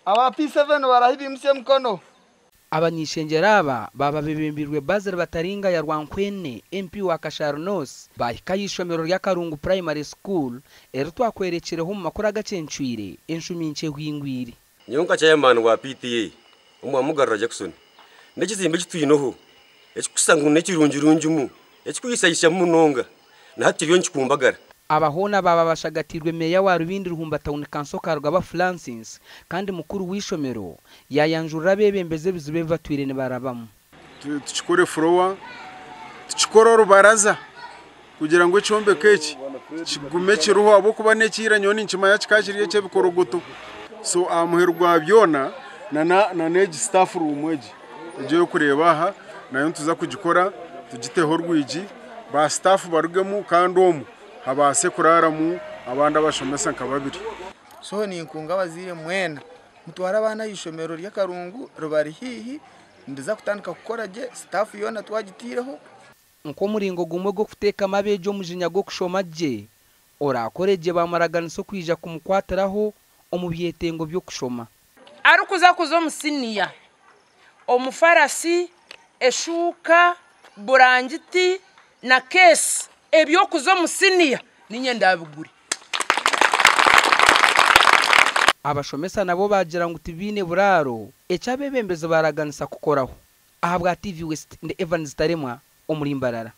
Aba P7 barahi bimutsye emikono. Abany'ishengyero aba baaba bebembeirwe Basil Bataringaya Rwankwene, MP wa Kashari North, baahika aha ishomero rya Karungu Primary School eri twakworekireho omu makuru agacencwire enshumi nkye ehingwire. Nyowe nka chairman wa PTA omwa Mugarura Jackson, n'ekizimbe eki twineho ekikushusha ngu n'ekirungirungimu, ekikwishaishamu munonga, na hati kiriyo nikikumbagara. Aba hoona baaba bashagatiirwe Meeya wa Rubindi Ruhumba Town Council Karugaba Francis kandi mukuru w'eishomero yaayanjurira abeebembezi ebizibu ebi batwire nibarabamu. Tukikore furowa, tukikore orubaraza kugira ngu ekyombeko eki kigume kiriho ahabw'okuba n'ekiira nyowe ninkimanya kikaba kiri eky'ebikorogoto. So aha muheru gwa byona na n'egi staff room egi egi orikureeba aha nayo nituza kugikora tugiteho orwigi ba staff barugemu kandi omu habaase kuraaramu abandi abashomesa nka babiri. So ninkunga abazaire mwena mutware abaana aha ishomero ry'Akarungu ribari haihi niriza kutandika kukora gye staff yoona twagitaireho. Nk'omuringo gumwe gw'okuteekamu abeegi omujinya gw'okushoma gye, orakore gye bamuraganisa okwija kumukwatiraho omu byetengo by'okushoma. Arikuza kuza omu siniya, omufarasi, eshuuka, burangiti na keesi eby'okuza omu siniya niinye ndaabigure. Abashomesa nabo baagira ngu tibaine buraaro, eki abeebembezi baaraganisa kukoraho. Ahabwa TV West, ndi Evans Taremwa omuri Mbarara.